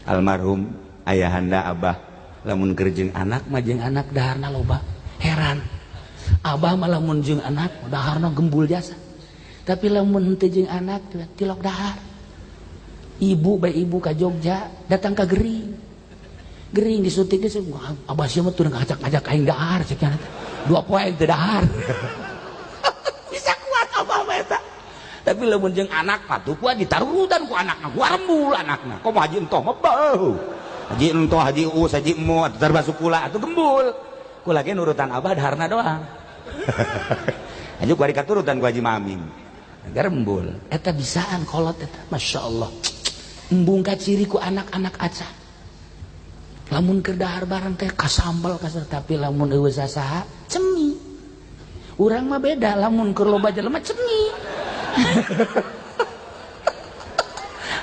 Almarhum ayahanda abah lamun keur jeung anak mah jeung anak daharna loba. Heran. Abah mah lamun jeung anak daharna gembul jasa. Tapi lamun henteu jeung anak tilok dahar. Ibu bae ibu ka Jogja datang ka gering. Gering disuntik geus abah sia mah teu ngajak-ngajak aing dahar cek nya. 2 poe teu dahar. Bisa kuat abah mah eta. Tapi lamun jeung anak mah tuh kuat ditarurutan ku anakna, ku rembul anakna. Komo haji entoh mah beuh. Haji entoh, haji uus, haji emo atuh termasuk kula atuh gembul. Kula ge nurutan abah daharna doang. Haji ku ari katurutan ku Haji Maming. Garembul. Eta bisaan kolot eta. Masya Allah. Embung kaciri ku anak-anak aca. Lamun keur dahar bareng teh kasambel kasar, tapi lamun eueuh sasaha cemi. Urang mah beda, lamun keur loba jelema cemi.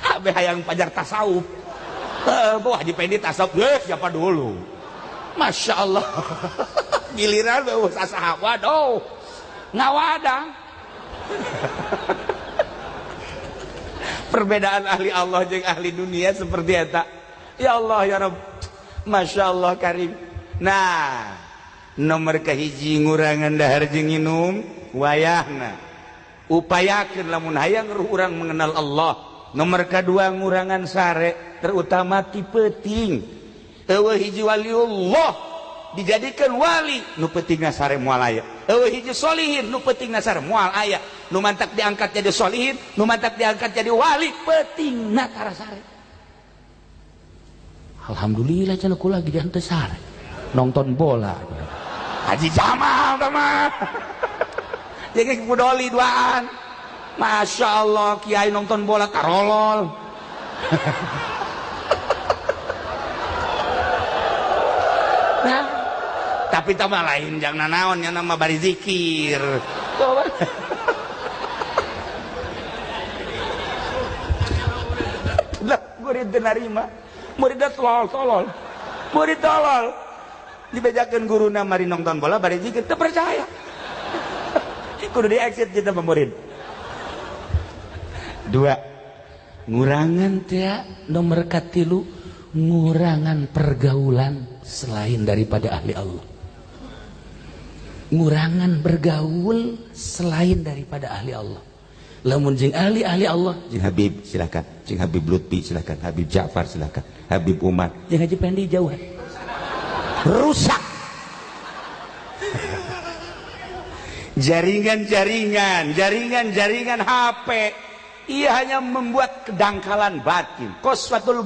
Habe hayang pajar tasawuf. Bawa Haji Pendi tasawuf, siapa dulu? Masya Allah. Giliran eueuh sasaha, waduh. Ngawadang. Perbedaan ahli Allah jeung ahli dunia seperti eta. Ya Allah ya Rabb. Masya Allah karim. Nah, nomor kahiji ngurangan dahar jeung nginum wayahna. Upayakeun lamun hayang ruh urang mengenal Allah. Nomor kadua ngurangan sare, terutama ti peuting. Eueuh hiji waliullah dijadikan wali nu peutingna sare moal aya. Eueuh hiji solihin nu peutingna sare moal aya. Nu mantak diangkat jadi solihin, nu mantak diangkat jadi wali peutingna tara sare. Alhamdulillah cenah kula ge henteu sare. Nonton bola. Haji Jamal tah mah. Jeung kudoli duaan. Masya Allah kiai nonton bola karolol. Nah, tapi tambah lain jangan nanaon nya nama bari zikir. Lah murid teu narima. Murid tolol tolol. Murid tolol. Dibejakeun guruna mari nonton bola bari zikir teu percaya. Kudu di exit kita murid. Dua, ngurangan teh nomor katilu ngurangan pergaulan selain daripada ahli Allah. Ngurangan bergaul selain daripada ahli Allah. Lamun jeung ahli-ahli Allah, jeung Habib silakan, jeung Habib Lutfi silakan, Habib Ja'far silakan, Habib Umar, jeung Haji Pendi jauhan. Rusak. Jaringan-jaringan, jaringan-jaringan HP, ia hanya membuat kedangkalan batin. Qaswatul